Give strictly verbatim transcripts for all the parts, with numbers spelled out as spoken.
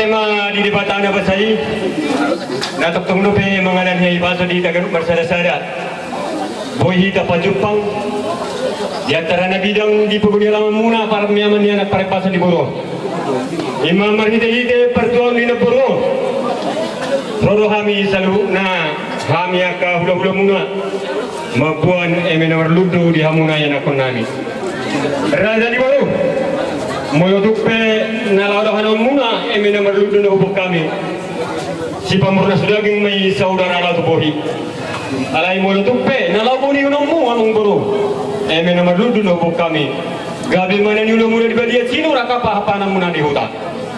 Ma di Debata na basa i, na tongtong dope mangalani haibason di hita ganup marsada-sada. Boi hita pajumpang di antara na bidang di pogu ni alamanmuna, paramiaman ni anak parempasan di boru on. I ma marhite-hite partuaon ni namboru on, ro do hami saluhutna, hami angka hula-hulamuna, mamboan eme na marlundu di hamuna ianakkonnami. Raja ni boru, molo tung pe na laho dohononmuna eme na marlundu na huboan hami, sipamurnas daging ma i, saudara laho tu bohi. Alai molo tung pe na laho bonihononmu, amangboru, eme na marlundu na huboan hami, gabe ma na niulamuna di balian, sinur angka pahanpananmuna di huta.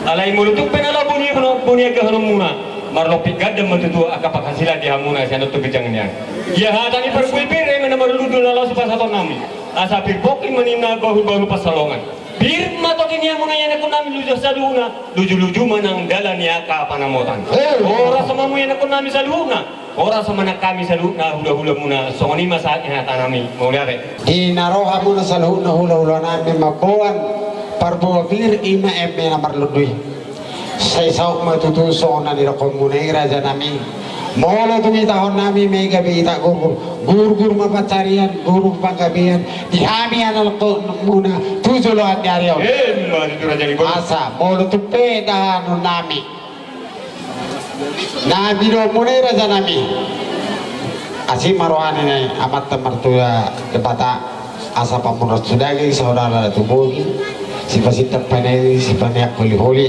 Alai molo tung pe na laho boni, boni angka hahononmuna, marlompit gandang ma tutu angka panghasilan di hamuna sian on tu ginjang nian. Ia hata ni parbue pir eme na marlundu na laho sipasahatonnami, asa pir pongki ma ninna bahul-bahul pansalongan. Pir ma tondi ni hamuna ianakkonnami luju saluhutna, luju-luju ma nang dalan ni angka panamotan. Horas ma hamu ianakkonnami saluhutna, horas ma nang hami saluhutna hula-hulamuna. Songon i ma sahat ni hatanami, mauliate. Di na ro hamuna saluhutna hula-hulanami mamboan parbue pir, i ma eme na marlundu i. Sai saut ma tutu songon na nidokmuna i, rajanami. Molo tung itahonnami ma i gabe ita gurgur, gurgur ma pansarian, gurgur panggabean di hami ianakkonnamuna tu joloan ni ari on. Emma tutu, raja ni boru. Asa molo tung pe dahanonnami na nidokmuna i, rajanami, asi ma roha ni amanta martua Debata, asa pamurnas tu daging, saudara tu bohi, sipasinta panai, sipaneang holi-holi.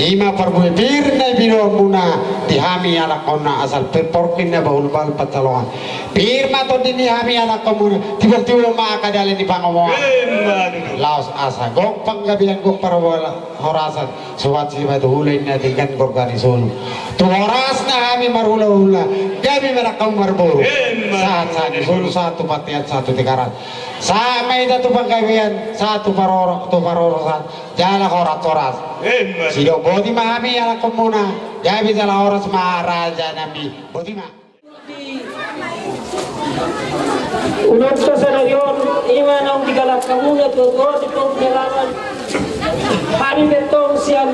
I ma parbue pir na nidokmuna di hami ianakkonna, asal pir pongki na bahul-bahul pansalongan. Pir ma tondi ni hami ianakkonnamuna, tibar-tibar ma angka dalan ni pangomoan. Emma tutu. Laos asa gok panggabean, gok parhorasan, sopat sipatuhula, inna denggan gorga ni solu. Tu horasna hami marhula-hula, gabe ma nang hamu marboru. Emma. Sahat-sahat ni solu, sahat tu bontean, sahat tu tigaras. Sahat ma hita tu panggabean, sahat tu parhoro-, tu parhorasan, jala horas-horas. Emma. Sidok boti ma hami ianakkonnamuna, gabe jala horas ma, rajanami. Boti ma. Unang tu sadari on, i ma naung digalak hamuna tuatua di pogu ni alaman. Hami pe tong sian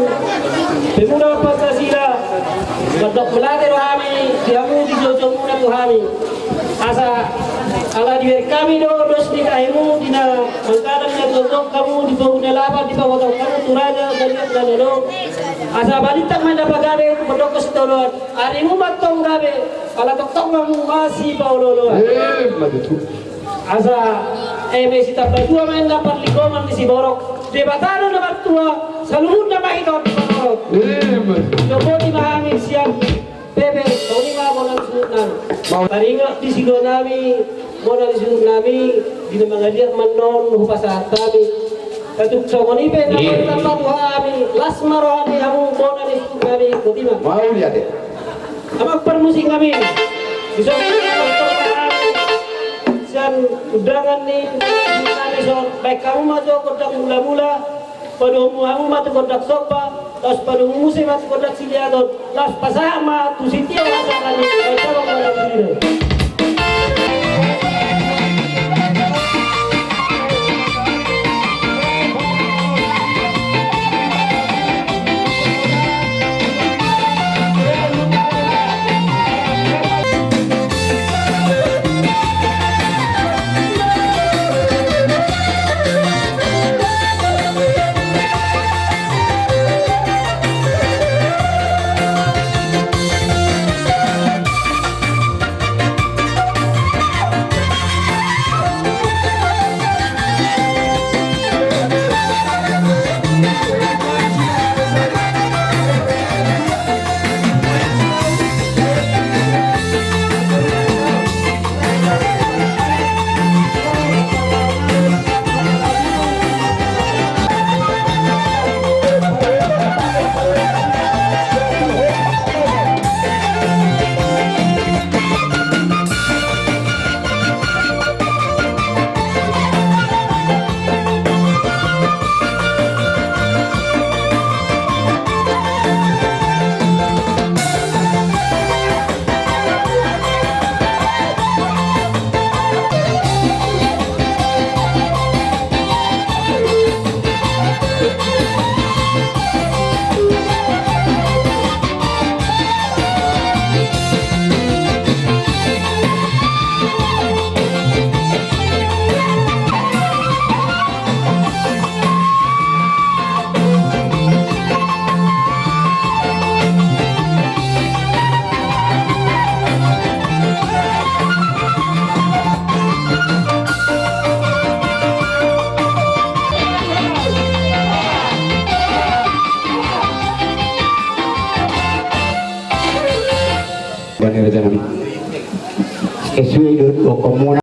Pemuda Pancasila, mandok mauliate do hami di hamu di joujou muna tu hami. Asa ala dibereng hami do dos ni tahimu di na mangkatai na tuatua hamu di pogu ni alaman, dipabotohon hamu tu raja, balian na lolo. Asa balintang ma na pagabe, mandok sitadoan. Arimu ma tong gabe, ala tongtong ma hamu masipaolo-oloan. Emma tutu. Asa eme sitambatua ma inna parlinggoman ni siborok, Debata do na martua, saluhutna ma hita on dipanorot. Emma tutu. Didok boti ma hami sian P P, songon i ma bona ni suhutnami. Mau. Taringot di siluanami, bona ni suhutnami, di na mangaliat annon hupasahat hami. Tung songon i pe na. Iya. Martamba tu hami, las ma roha ni hamu bona ni suhutnami, boti ma. Mauliate. Amang parmusiknami, dison sian undangan ni suhutnami dison, baen hamu ma jo gondang mula-mula, padomu hamu ma tu gondang somba, laos padomu muse ma tu gondang siliaton, laos pasahat ma tu sitiap hasahatan ni. Sesuai do dohononmuna.